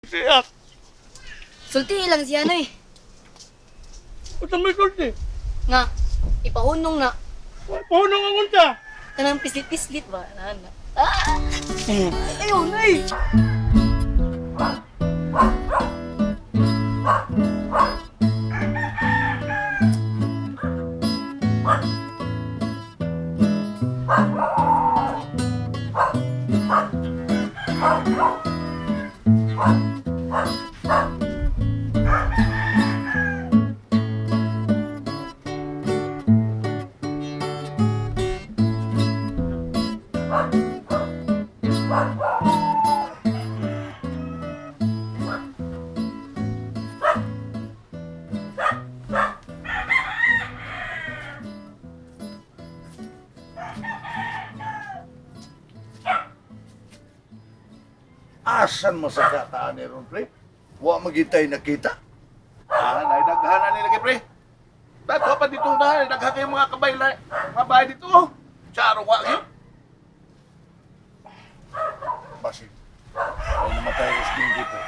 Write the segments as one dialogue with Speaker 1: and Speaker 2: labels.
Speaker 1: Siya.
Speaker 2: Sulti lang siya noy.
Speaker 1: Unsa may sulti?
Speaker 2: Nga, ipahunong na.
Speaker 1: Punong ang unsa.
Speaker 2: Kanang pislit-pislit ba? Ana. Ah! Ayaw na eh.
Speaker 3: Asan mo sa kataan ni ron, pre? Wa magitay nakita?
Speaker 4: Ah, naidaghan na nila kay pre. Dato pa dito na, daghan kayo mga kabay na, mga bahay dito. Oh. Charo wa gyud.
Speaker 3: Basig. Ay namatay ros dinggi, pre.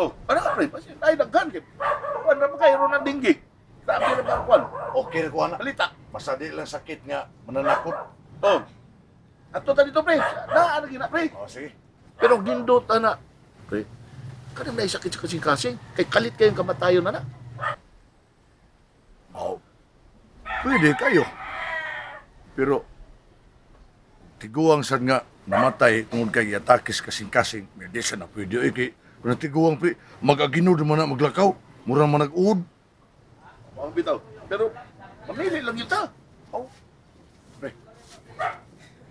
Speaker 4: Oh, ano ka pre? Basi naidaghan kay. Kuan ra ba kayo ron ang dinggi? Grabe ra ba kuan?
Speaker 3: Okay ra ko ana.
Speaker 4: Balita.
Speaker 3: Basta di lang sakit nga mananakot.
Speaker 4: Oh. Ato ta dito pre. Na ano gina pre?
Speaker 3: Oh, sige.
Speaker 4: Pero gindot ana. Pre. Kanang naay sakit sa kasing-kasing, kay kalit kayong kamatayon na na.
Speaker 3: Oh. Pwede kayo. Pero tiguang sad nga namatay tungod kay giatakis kasing-kasing. Di siya na pwede. Ay, kay kung tiguang pre, mag-aginod man na maglakaw. Mura man nag-uod.
Speaker 4: Mao bitaw. Pero mamili lang yun ta.
Speaker 3: Oh. Pre.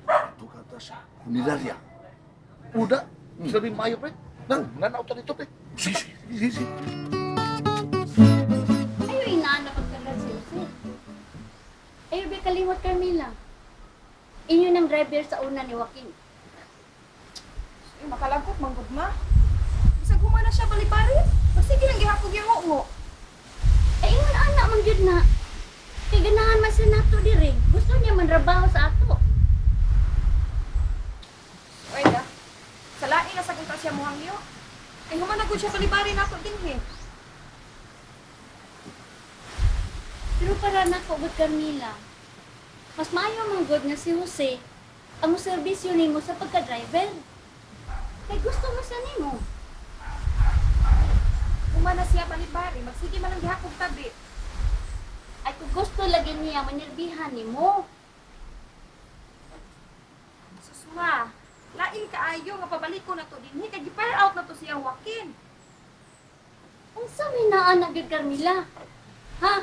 Speaker 3: Ito ka ta sa Kunilarya.
Speaker 4: Uda. Sabi maayo pre. Nang nanaw ta dito pre.
Speaker 3: Sige, sige, sige.
Speaker 5: Ayo inaanap ang tagal si Jose. Ayo be kalimot Carmela. Inyo ng driver sa una ni Joaquin.
Speaker 6: Ay, makalagkot, manggugma. Bisag human na siya balibarin. Magsige lang gihapog yung ngo.
Speaker 5: Ay ingon ana man gyud na. Kay ganahan man siya nato diri. Gusto niya man trabaho sa ato.
Speaker 6: Ay da. Sa lain na sagunta siya muhangyo. Kay human na gud siya balibarin nato dinhi.
Speaker 5: Pero para nako gud Carmela. Mas maayo man gud nga si Jose ang serbisyo nimo sa pagka-driver. Kay gusto mo siya nimo.
Speaker 6: Human na siya balibarin, magsige man lang gihapog tabi.
Speaker 5: Ay kung gusto lagi niya manirbihan nimo.
Speaker 6: Susma, lain kaayo nga pabalik ko na to dinhi kay gi-fire out na to siyang Joaquin.
Speaker 5: Unsa may naa na gyud Carmela? Ha?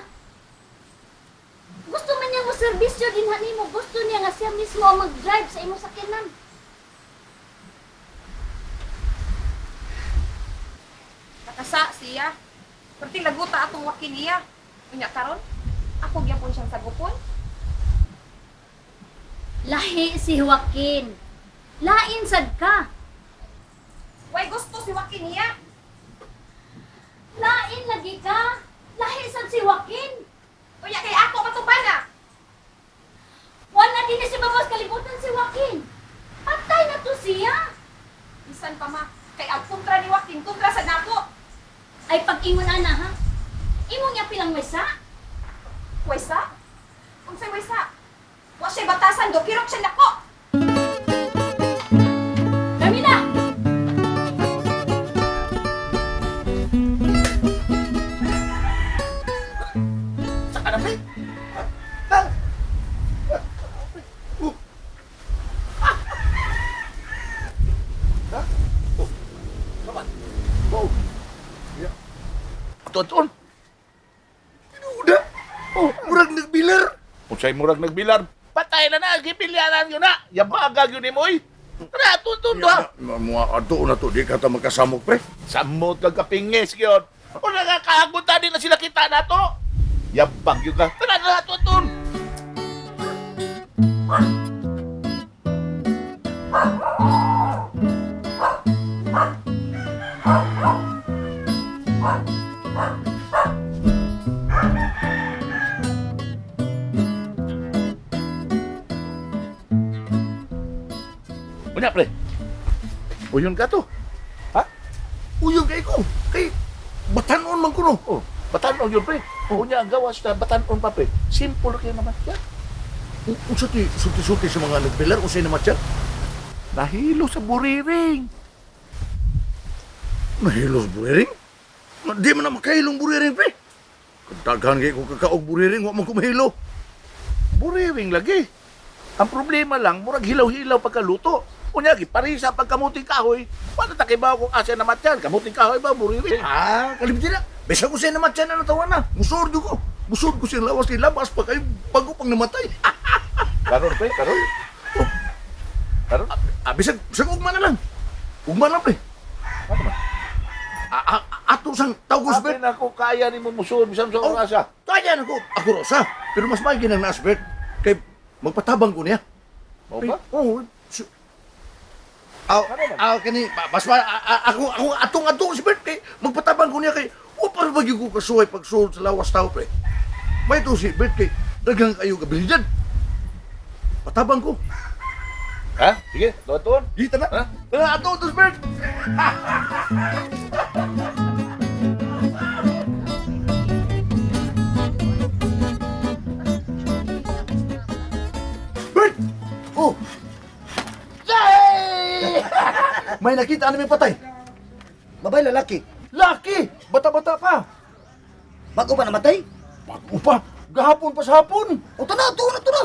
Speaker 5: Gusto man niya mo serbisyo din ha nimo. Gusto niya nga siya mismo ang mag-drive sa imong sakyanan.
Speaker 6: Nakasa siya. Perting laguta atong Joaquin niya. Unya karon, ako gyapon siyang sagupon.
Speaker 5: Lahi si Joaquin. Lain sad ka.
Speaker 6: Way gusto si Joaquin niya.
Speaker 5: Lain lagi ka. Lahi sad si Joaquin.
Speaker 6: Unya kay ako matuban na.
Speaker 5: Wala din na si Babos kalibutan si Joaquin. Patay na to siya.
Speaker 6: Bisan pa ma, kay ang kontra ni Joaquin kontra sa nako.
Speaker 5: Ay pag-ingon ana ha. Imo niya pilang wesa.
Speaker 6: Waysa? Unsay waysa? Wa siya batasan do, kirot siya nako.
Speaker 5: Carmela!
Speaker 4: Saka na pre. Ha? Oh. Ha? Oh. Come on.
Speaker 3: Oh.
Speaker 4: Ya. Aton-aton.
Speaker 3: Tinuda. Oh, murag nagbilar.
Speaker 4: Unsay murag nagbilar. Patay na na, gipilyanan yun na. Yabaga yun ni Moy. Tara, aton-aton do.
Speaker 3: Ya, mga ato na to, di ka ta magkasamok, pre.
Speaker 4: Samot kag kapingis yun. O nakakaagod din na sila kita na to. Yabag yun ka. Tara na, aton-aton. Unya, pre. Uyon ka to. Ha?
Speaker 3: Kuno.
Speaker 4: Oh, batanon yun pre. Unya ang gawas na batanon pa pre. Simple kayo naman yan.
Speaker 3: Unsa ti sulti-sulti sa mga nagbilar unsay namatyan?
Speaker 4: Nahilo sa buriring.
Speaker 3: Nahilo sa buriring? Di man na makahilong buriring pre. Daghan kay ko kakaog buriring wa man ko mahilo.
Speaker 4: Buriring lagi. Ang problema lang, murag hilaw-hilaw pagkaluto. Unya, giparisa pagkamuting kahoy. Wala ta kay kung asa namatyan. Kamuting kahoy ba, buriring?
Speaker 3: Ah, kalimti na. Bisag unsay namatyan na natawa na. Musod ko. Musod ko siyang lawas ni labas pa kayo bago pang namatay.
Speaker 4: Karon pre, karon.
Speaker 3: Oh.
Speaker 4: Karon?
Speaker 3: Ah, bisag bisag ugma na lang. Ugma lang pre.
Speaker 4: Ano man?
Speaker 3: Ah, ah, ato sang tawag ko
Speaker 4: Sabi na ako kaya ni mo musuod bisan sa
Speaker 3: Oh.
Speaker 4: orasa.
Speaker 3: Kaya na ko. Ako rosa. Pero mas maigi nang naas, Bert. Kay magpatabang ko niya.
Speaker 4: Mao ba?
Speaker 3: Oo. Aw,
Speaker 4: Ano man?
Speaker 3: aw kani mas ma, ako ako atong atong si Bert kay magpatabang ko niya kay wa pa ba gyud ko kasuway pagsuod sa lawas tao pre. May to si Bert kay daghang kayo kabilidad. Patabang ko.
Speaker 4: Ha? Sige, tuon-tuon.
Speaker 3: Di tana.
Speaker 4: Ha?
Speaker 3: Tana ato to si Bert. Bert! Oh! Yay! May nakita namin patay.
Speaker 7: Babay lalaki.
Speaker 3: Laki! Bata-bata pa.
Speaker 7: Bago pa namatay?
Speaker 3: Bago pa. Gahapon pa sa hapon.
Speaker 7: O tana, tuon na, tuon na.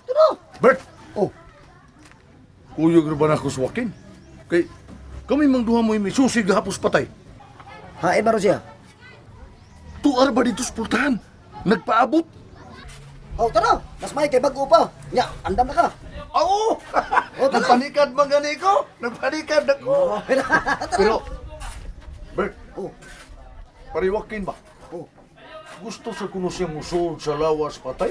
Speaker 7: Tuon na.
Speaker 3: Bert!
Speaker 7: Oh,
Speaker 3: Kuyog ra ba na ako suwakin? Kay kami mang duha mo'y may susi gahapos patay.
Speaker 7: hain ba ro siya?
Speaker 3: Tuar ba dito sa pultahan? Nagpaabot?
Speaker 7: O tana, mas may kay bago pa. Nya, andam na ka.
Speaker 3: Oo!
Speaker 7: Oh, tara.
Speaker 3: Nagpanikad man gani ko! Nagpanikad ako! Pero, Bert,
Speaker 7: Oh,
Speaker 3: pariwakin ba?
Speaker 7: oh.
Speaker 3: Gusto sa kuno siya musuod sa lawas patay?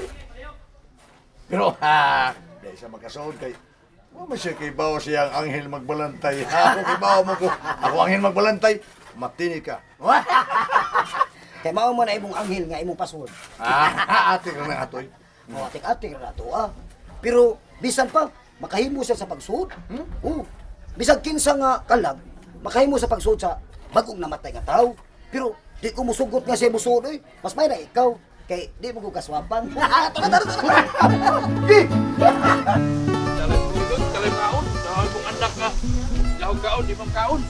Speaker 3: Pero ha, di siya makasuod kay wa man siya kay bawo siya ang anghel magbalantay. Ha, ako kay bawo mo ko. Ako anghel magbalantay. Matini ka.
Speaker 7: Kay mao man na imong anghel nga imong password.
Speaker 3: Ah, ate ka na atoy.
Speaker 7: O atik-atik ra to ah. Pero bisan pa makahimo siya sa pagsuod. Hmm? Oh. Bisag kinsa nga kalag, makahimo sa pagsuod sa bagong namatay nga tao. Pero di ko musugot nga siya musuod oy. Mas may na ikaw kay di mo ko kaswapang. Tara tara tara.
Speaker 3: Di!
Speaker 1: Talay kaon, dahil kong anak ka. Dahil kaon, di man kaon.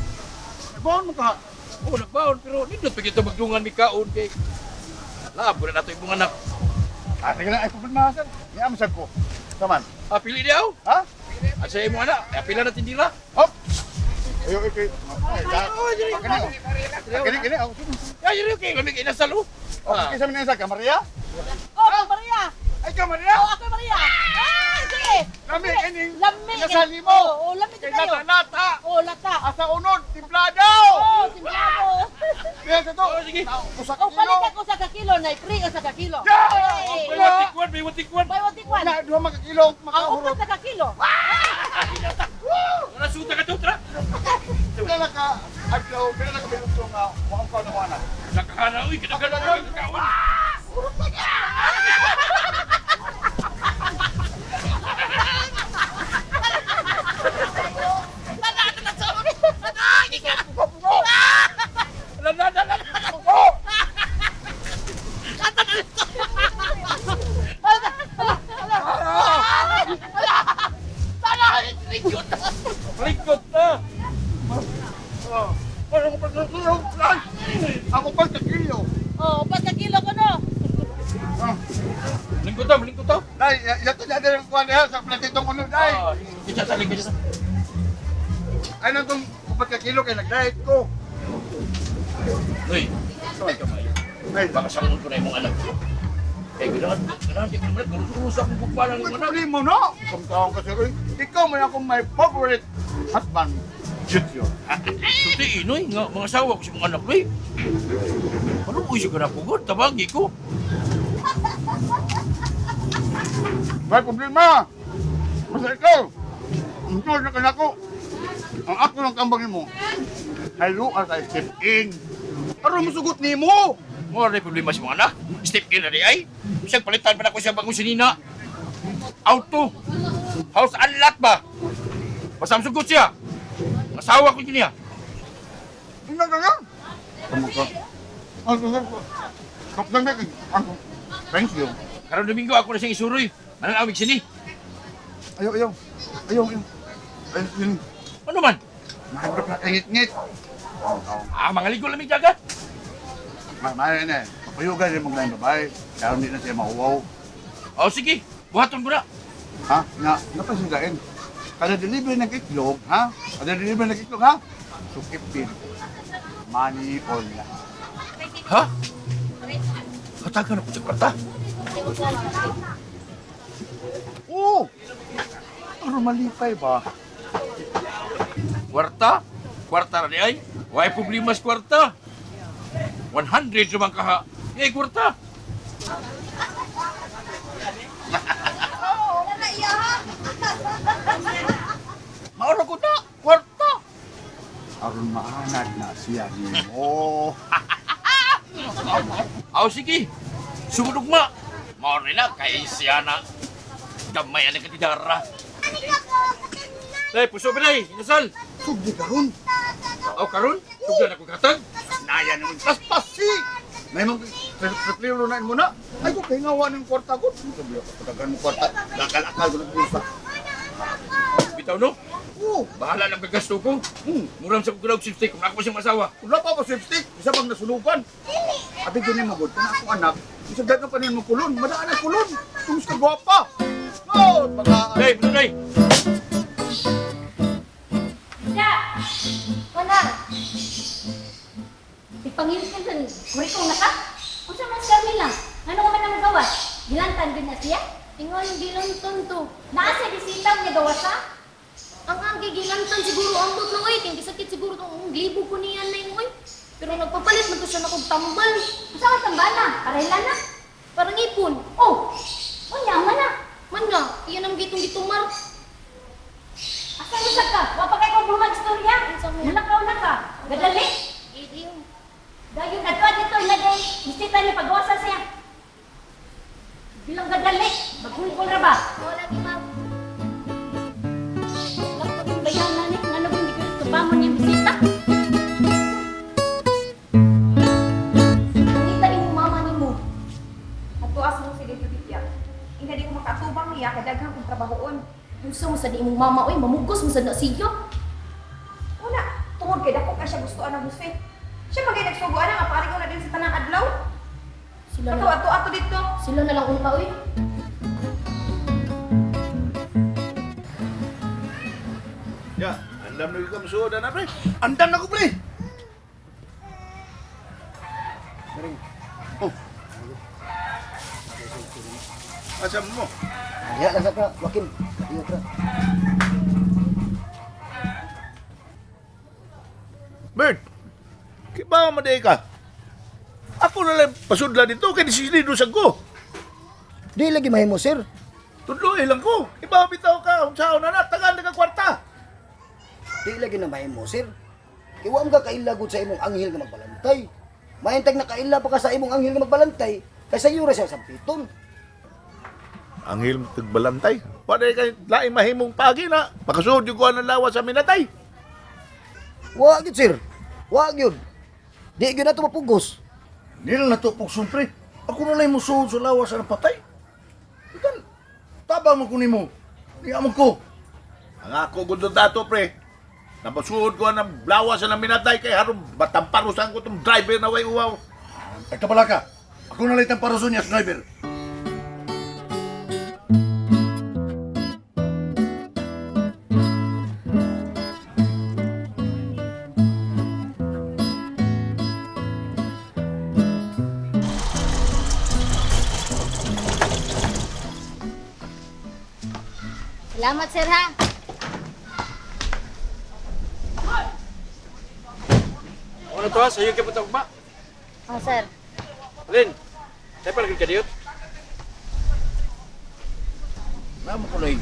Speaker 4: Nagbaon mo ka.
Speaker 1: Oo, nagbaon, pero nindot pa kita magdungan mi kaon kay labo na nato imong anak.
Speaker 4: Ah, sige lang, ay problema sir. Niya masag ko. Saman.
Speaker 1: Ah, pili diaw.
Speaker 4: Ha?
Speaker 1: Asa imong anak, ah, pila na tindira.
Speaker 4: Hop. Ayo, okay. Ay, da. Kini, kini, kini. Ako,
Speaker 1: Ay, yun okay, lamig inasal oh.
Speaker 4: Oh, kinsa man sa Maria?
Speaker 2: Oh, Maria!
Speaker 4: Ay, ka Maria.
Speaker 2: Oh, ako Maria! Ah, sige!
Speaker 4: Lami ining
Speaker 2: Lami!
Speaker 4: inasal nimo.
Speaker 2: Oo, oh, lami
Speaker 4: Kay
Speaker 2: kayo.
Speaker 4: lata-lata.
Speaker 2: Oh, lata.
Speaker 4: Asa unod, timplado.
Speaker 2: Oh, timplado.
Speaker 4: Diyan sa to.
Speaker 1: Oh, sige.
Speaker 4: Usa ka
Speaker 2: Oh,
Speaker 4: kilo.
Speaker 2: palit ako sa kakilo, nay free usa ka kilo.
Speaker 4: Yeah!
Speaker 2: Hey!
Speaker 1: May watikwan, may watikwan.
Speaker 2: Buy one take one.
Speaker 4: Na duha man ka kilo
Speaker 2: Ang
Speaker 4: makahurot.
Speaker 2: upat na kakilo.
Speaker 1: Wala suta ka to, tara.
Speaker 4: Pila na ka adlaw, pila na ka minuto nga wa ang kaon anak.
Speaker 1: Nakahana uy, kinagana kaon. La la la la. Likot na.
Speaker 4: Ako pa kilo. Ako pa ka kilo.
Speaker 2: Oh, upat ka kilo ko no.
Speaker 1: Lingkod ta, lingkod ta.
Speaker 4: Dai, yato niya din ang kuan niya sa platitong unod dai.
Speaker 1: Ah, kita sa lingkod sa.
Speaker 4: Ay nang tong upat ka kilo kay nag-diet ko.
Speaker 1: Noy.
Speaker 4: Ay,
Speaker 1: Baka sa ko na imong anak. Eh, ganahan, ganahan, di ko naman, gusto akong bukbalan ng anak.
Speaker 4: Hindi mo no. Kumtaon ka sir. Ikaw man akong my favorite husband. Junior.
Speaker 1: Sulti, inoy, nga, mga asawa ko sa mga anak, noy. Ano ko siya ka pugod, tabangi ko.
Speaker 4: May problema. Basta ikaw. Ang tuod na kanako. Ang ako ng kambang mo. Halo sa step in. Aron musugot nimo.
Speaker 1: Mo na problema sa mga anak. Step in na di ay. Siyang palitan pa na ko siya bagong sinina. Auto. House unlock ba? Basta ang siya. Asawa ko niya.
Speaker 4: Hindi na ganyan. Tama ka. Thank you.
Speaker 1: Karon Domingo ako na siyang isuroy. Mananawig sini.
Speaker 4: Ayaw, ayaw. Ayaw, ayaw. Ayaw, yun.
Speaker 1: Ano man?
Speaker 4: Mahirap na kangit-ngit.
Speaker 1: Ah, mga ligo lamig dagat.
Speaker 4: Mamaya na eh. Papayugan rin mong laing babae. Kaya hindi na siya mauwaw.
Speaker 1: Oh, sige. Buhaton ko na.
Speaker 4: Ha? Nga, napasindain. Kada delivery ng itlog, ha? Kada delivery ng itlog, ha? Sukip din. Money or lang.
Speaker 1: Ha? Hatagan ako sa kwarta.
Speaker 4: Oo! Pero malipay ba?
Speaker 1: Kwarta? Kwarta ra di ay. Way problema sa kwarta. 100 naman kaha. Ay, kwarta. Maura ko na. Kwarta.
Speaker 4: Aron maanad na siya nimo.
Speaker 1: Aw, sige. Sugod ugma. Maura na kay siya na. Gamay ang katidara. Day, puso ba day? Inasal.
Speaker 4: Sugdi karon.
Speaker 1: Aw, karon. Sugdan ako katag.
Speaker 4: Naya naman paspasi. May mong tripliro na mo na. Ay ko kahingawa ng kwarta ko. Sabi ako, padagan mo kwarta. Lakal-akal ko ng bulsa.
Speaker 1: Bitaw no?
Speaker 4: Oo.
Speaker 1: Bahala lang gagasto ko. Muram sa kong sweepstake kung ako pa siyang masawa.
Speaker 4: Wala pa ako sweepstake. Isa pang nasunugan. Abi gini mo gud, kana akong anak. Isa daghan pa mo kulon. Madaan ang kulon. Tungos ka gwapa. Oh, baka
Speaker 1: Day, puso day.
Speaker 5: Ya! Wala! Ipangilin kurikong na ka? Unsa man si Carmela? Ano ka man ang gawas? Gilantan din na siya?
Speaker 8: Ingon, gilantan to.
Speaker 5: Naa sa bisita niya gawas ha?
Speaker 8: Ang ang gilantan siguro ang bot na oy, kay gisakit siguro tong ang glibo ko niya na oy. Pero nagpapalit man to siya na kog tambal.
Speaker 5: Unsa ka tambana? Parehla na?
Speaker 8: Parang ipon.
Speaker 5: Oh! Unya man na.
Speaker 8: Man nga, iyan ang gitong gitumar.
Speaker 5: Asa mo sa ka? Wa pa kay kong bulmag istorya.
Speaker 8: Unsa man?
Speaker 5: Nalakaw na ka. Gadali.
Speaker 8: Iliw.
Speaker 5: Dayon adto dito ilagay bisita niya pagwasa siya. Bilang gadali, maghulgol ra ba?
Speaker 8: Wala di ma'am.
Speaker 5: Laptop yung bayanan ni, ngano kung di ko tupamon yung bisita.
Speaker 8: Ngita ni mama nimo.
Speaker 6: Adto sa Jose dito ditya. Ina di ko makatubang niya kay daghan kong trabahoon.
Speaker 8: Unsa mo sa di imong mama oy, mamugos mo sad na siya.
Speaker 6: Una, tungod kay dako ka siya gusto anang Jose. Siya magay nagsugo ana nga parigo na din sa tanang adlaw.
Speaker 8: Sila
Speaker 6: Ato
Speaker 8: na,
Speaker 6: ato ato dito.
Speaker 8: sila na lang unta oy.
Speaker 3: Ya, andam na ka masuod na pre. Andam na ko pre. Oh. Asa mo?
Speaker 7: Diha lang sa ka, Joaquin. Diha ka.
Speaker 3: Bert, kibaw mo day ka. Ako na lang pasudla dito kay disilido sa ko.
Speaker 7: Di lagi mahimo, sir.
Speaker 3: Tudloy lang ko. Ibaw bitaw ka, unsaon na na, tagaan na ka kwarta.
Speaker 7: Di lagi na mahimo, sir. Kay wa man ka kaila gud sa imong anghel nga magbalantay. Mahintag na kaila pa ka sa imong anghel nga magbalantay, kay sayo ra siya sampiton.
Speaker 3: Anghel tagbalantay. Wa day kay laing mahimong pagi na. Makasuod yung kuha ng lawa sa minatay.
Speaker 7: Wa gyud, sir. Wa gyud. Di gyud nato mapugos.
Speaker 3: Nila na to pugson pre. Ako na lang musuod sa lawas sa napatay. Ikan, tabang mo kunin mo. Niya mo ko. Ang ako gud dato pre. Napasuod ko ang lawas sa minatay kay haron batamparusan ko tong driver na way uwaw. Ay kabala ka. Ako na lang tamparuson niya sa driver.
Speaker 5: Salamat sir ha.
Speaker 1: Ano to ha? Sa'yo kay punta ugma.
Speaker 5: Oh sir.
Speaker 1: Alin? Tayo pala kadiyot. Namo ko noy.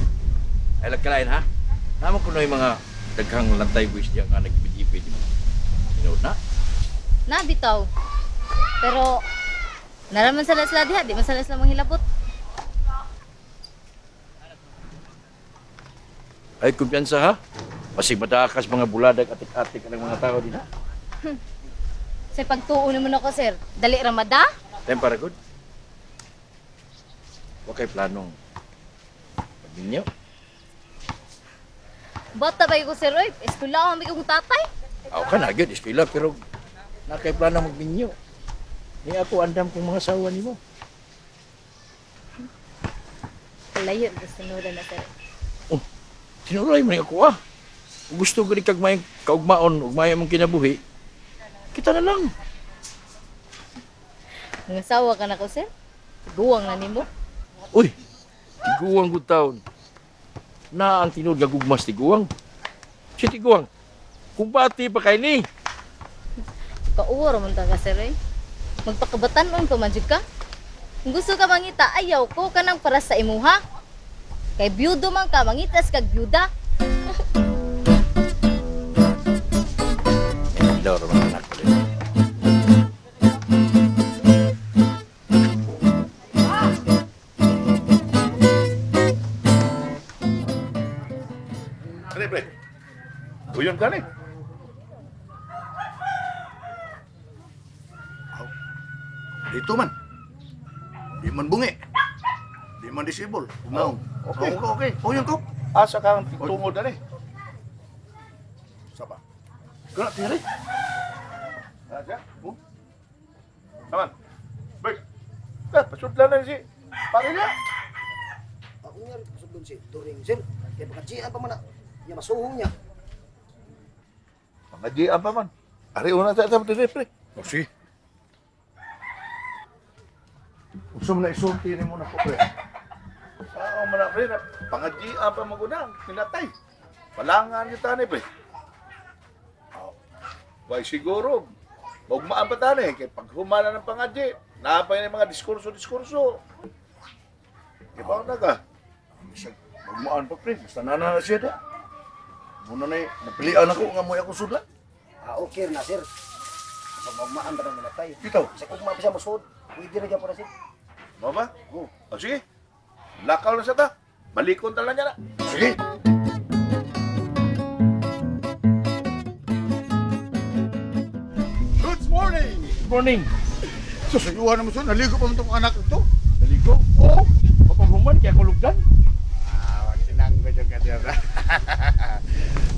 Speaker 1: Ay lagkalain ha. Namo ko noy mga daghang lantay buwis diya nga nagipid-ipid. Sinuod na.
Speaker 5: Na bitaw. Pero naraman sila sila diha, di man sila sila manghilabot.
Speaker 1: Ay kumpiyansa ha. Basig madakas mga buladag atik-atik ang mga tao din ha.
Speaker 8: Sa pagtuo naman ako, sir. Dali ramada?
Speaker 1: Time para good. Wa kay planong magminyo.
Speaker 8: Bata ba ko, sir? Oy, eskwela ako kong tatay.
Speaker 1: Ako ka na gyud eskwela pero na kay plano magminyo. Ni ako andam kong mga asawa nimo.
Speaker 8: Layo, gusto nura na, sir.
Speaker 1: Oh, tinuray man ako ah. Kung gusto gani kag may kaugmaon ug may mong kinabuhi, kita na lang.
Speaker 8: Mga asawa ka na ko, sir. Guwang na nimo.
Speaker 1: Uy, tiguang gud taon. Na ang tinuod nga gugmas tiguang. Si tiguang, kumbati pa kay ni.
Speaker 8: Kauwa ra man ta ka, sir, eh. Magpakabatan-on pa man jud ka. Kung gusto ka mangita, ayaw ko kanang para sa imuha. Kay byudo man ka, mangitas kag byuda.
Speaker 1: Ilaw ra man anak ko din.
Speaker 3: Pre, pre. Uyon ka ni. Dito man. Di man bungi. Di man disable. No.
Speaker 4: Okay.
Speaker 3: Okay, okay. Uyon ko.
Speaker 4: Asa ka ang tungod ani?
Speaker 3: Saba. Kana tiri.
Speaker 4: Asa? Oh. Naman. Bert. Eh, pasudlan na si pare niya.
Speaker 7: Ako nga rin pasudlon si Doring, sir. Kaya pagkajian pa man na, niya masuhong niya.
Speaker 4: Mga GM pa man. Ari una sa sa dire pre.
Speaker 3: O sige. Unsa man na isulti nimo na ko pre?
Speaker 4: Sao man na pre na panga GM pa maguna pinatay. Palangan gyud tani pre. Way siguro maugmaan pa tani kay paghumana ng pangadji, naapay na yung mga diskurso-diskurso. Ibaw na ka.
Speaker 3: Bisag magmaan pa pre, basta nana na siya da. Muna na napilian ako nga mo'y akong sudlan.
Speaker 7: Ah, okay na, sir. Sa magmaan ba ng namatay?
Speaker 3: Bitaw.
Speaker 7: Sa kung pa siya masuod, pwede na gyapon na, sir.
Speaker 4: Mao ba? O sige. Lakaw na sa ta. Balikon ta lang niya na.
Speaker 3: Sige.
Speaker 4: Good morning.
Speaker 1: Good morning.
Speaker 4: Susuyuhan naman sir, naligo pa man tong anak ito.
Speaker 1: Daligo.
Speaker 4: Oo.
Speaker 1: Mapanghuman kay ako lugdan.
Speaker 4: Ah, wag sinanggo dyan ka sir.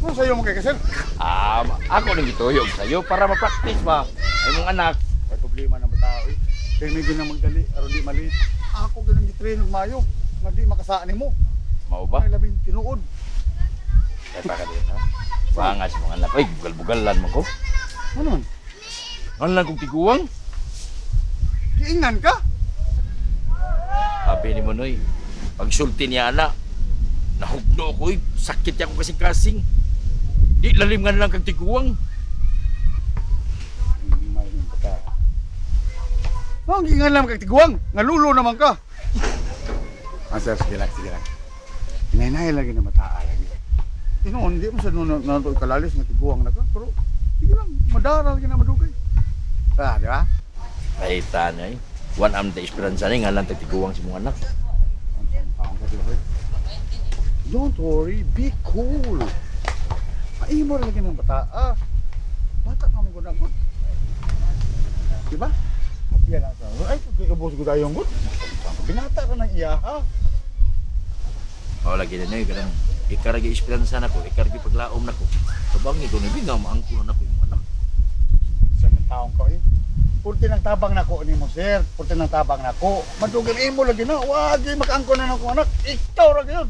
Speaker 4: Ano sa'yo mo kay sir?
Speaker 1: Ah, ako ning gituyog sa'yo para ma-practice ba ay mong anak.
Speaker 4: May problema ng bata eh. Kaya may ginang magdali, aron di malit. Ako ginang gitrain og mayo, nga di makasaan nimo.
Speaker 1: Mao ba?
Speaker 4: Ay labing tinuod.
Speaker 1: Kaya pa ka din, ha? Banga sa mga anak. Ay, bugal-bugalan mo ko.
Speaker 4: Ano man?
Speaker 1: Ano lang kong tiguang?
Speaker 4: Giingan ka?
Speaker 1: Sabi ni Manoy, pagsulti niya anak, nahugno ko, eh. Sakit niya akong kasing-kasing. Di lalim nga lang kang tiguang.
Speaker 4: Ang giingan lang kag tiguang, nga lulo naman ka. Ah, sir, sige lang, sige lang. Hinay-hinay lagi na mataa lagi. Tinuon, di mo sa nung nato kalalis nga tiguang na ka, pero sige lang, madara lagi na madugay. Ah, di ba?
Speaker 1: Ay, tanay. One arm the esperanza ni nga lang tiguang si mong anak.
Speaker 4: Don't worry, be cool. Maimo ra lagi ng bata. Ah, bata pa mo gud good. Di ba? Happy lang sa. Ay, kay ubos gud ayong good. Binata ra nang iya ha.
Speaker 1: Mao lagi na niyo, kanang ikaragi esperanza na ko, ikaragi paglaom na ko. Kabangi ko, nabi nga maangko na ko yung anak.
Speaker 4: Sa mga taong ko eh. Purti ng tabang nako nimo, sir. Purti ng tabang nako. Madugay imo lagi na. Wag makaangko na nako anak. Ikaw ra gyud.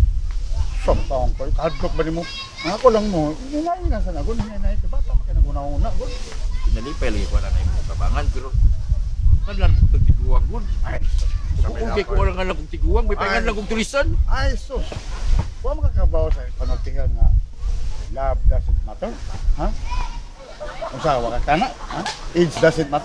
Speaker 4: Sa taong ko, kahadlok ba nimo? Ang ako lang mo, hinay na sa nagon, hinay sa bata makinaguna-una gud.
Speaker 1: Pinalipay lagi ko na imong tabangan, pero kanlan mo itong tiguang gud.
Speaker 4: Ay,
Speaker 1: Kung kay ko lang lang kong tiguang, may paingan lang kong tulisan.
Speaker 4: Ay, sus. Huwag makakabaw sa panultihan nga love doesn't matter. Ha? Usawa ka kana? Ha? Age doesn't matter.